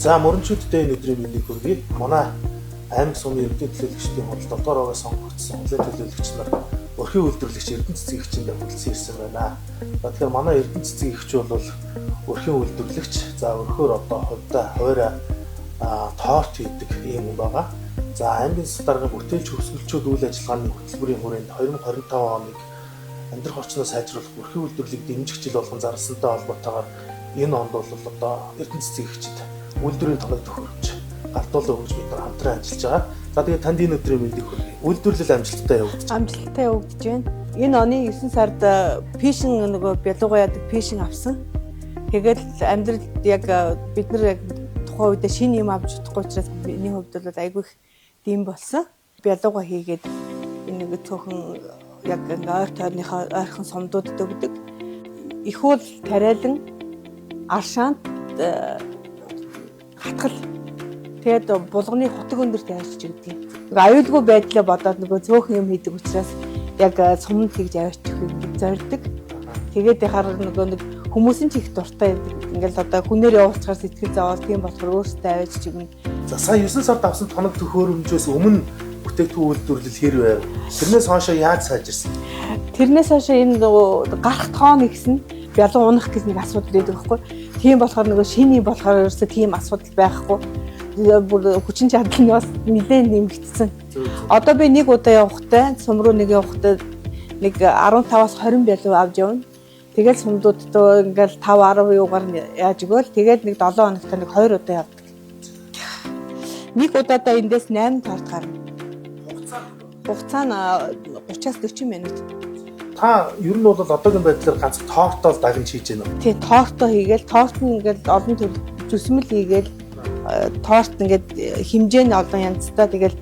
За, мөрөнчүүдтэй энэ өдрийн мэндийг хүргэе. Манай аймаг сумын ерөнхий төлөөлөгчдийн хурал 7 дугаар овоос сонгогдсон хурлын төлөөлөгч нар өрхийн үйлдвэрлэгч Эрдэнэ цэцэг эгчиндээ хүрэлцэн ирсэн байна. За, тэгэхээр манай Эрдэнэ цэцэг эгч бол өрхийн үйлдвэрлэгч. За, өрхөөр одоо хувьдаа хуваараа торт хийдэг ийм хүн байгаа. За, аймгийн засаг даргын бүтээлч хөвсгөлчүүд үйл ажиллагааны хөтөлбөрийн хүрээнд 2025 оныг амьдрах орчноо сайжруулах, өрхийн үйлдвэрлэлийг дэмжих жил болгон зарласантай холбоотойгоор энэ онд бол одоо Эрдэнэ цэцэг эгчид үйлдвэрийн тоног төхөөрөмж галтуулан өгж бид нар хамтран ажиллаж байгаа. За, тэгээд танд энэ өдрийн мэндийг хүргэе. Үйлдвэрлэл амжилттай явагдаж байна. Амжилттай явагдаж байна. Энэ оны 9 сард пишин нөгөө бялууга яадаг пишин авсан. Тэгэл амьдрал яг бид нар яг тухайн үедээ шинэ юм авч чадахгүй учраас миний хувьд бол айгүй их дэм болсон. Бялууга хийгээд энэ нэг цөөхөн яг ингээ ойр тойрныхоо ойрхон сумдуудад өгдөг. Их уул тариалан аршаант хатгал. Тэгээд булганы хотог өндөрт авчиж өгдөг. Нөгөө аюулгүй байдлаа бодоод нөгөө цөөхөн юм хийдэг учраас яг суманд хийж авчиж өгөх зорддог. Тэгээд яхаар нөгөө нэг хүмүүс нь ч их дуртай байдаг. Ингээл одоо хүнээр явуулчихаар сэтгэл зовоол, тийм болохоор өөрсдөө авчиж өгнө. За, сая 9 сард авсан тоног төхөөрөмжөөс өмнө бүтээгдэхүүн үйлдвэрлэл хэр байв? Тэрнээс хойшоо яаж сайжирсан? Тэрнээс хойш энэ нөгөө гарах тоон ихсэн, бялуу унах гэж нэг асуудал байдаг байхгүй. Тийм болохоор нөгөө шиний болохоор ерөөсөө тийм асуудал байхгүй. Бүр хүчин чадал нь бас нэлээд нэмэгдсэн. Одоо би нэг удаа явахтай, сум руу нэг явахтай нэг 15-аас 20 бялуу авч явна. Тэгэл сумдуудтай ингээл 5 10 юугаар яаж өгөөл тэгэл нэг 7 хоногт нэг 2 удаа явдаг. Нэг удаадаа эндээс 8 торт гарна. Хугацаа нь 30-аас 40 минут. Та ер нь бол одоогийн байдлаар ганц тортоо л дагнж хийж байна уу? Тий, тортоо хийгээл, торт нь ингээл олон төрөл зүсмэл хийгээл, торт ингээд хэмжээ нь олон янзтай, тэгэл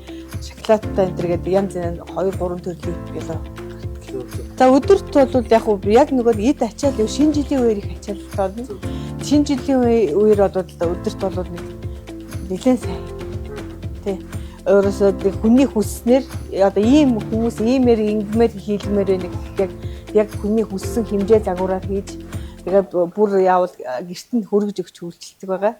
шоколадтай энэ төр гэдэг янз янз 2 3 төрлийн бялуу. За, өдөрт бол яг уу яг нөгөө эд ачаал юу шинэ жилийн үеэр их ачаалалтай болно. Шинэ жилийн үеэр бол өдөрт бол нэг нэлээд сайн. Тий. Өөрөөсөө нэг хүний хүсснээр одоо ийм хүмүүс иймэр ингэмээр хийлмээр байна гэх яг хүний хүссэн хэмжээ загвараар хийж тэгээд бүр яавал гэрт нь хүргэж өгч үйлчилдэг байгаа.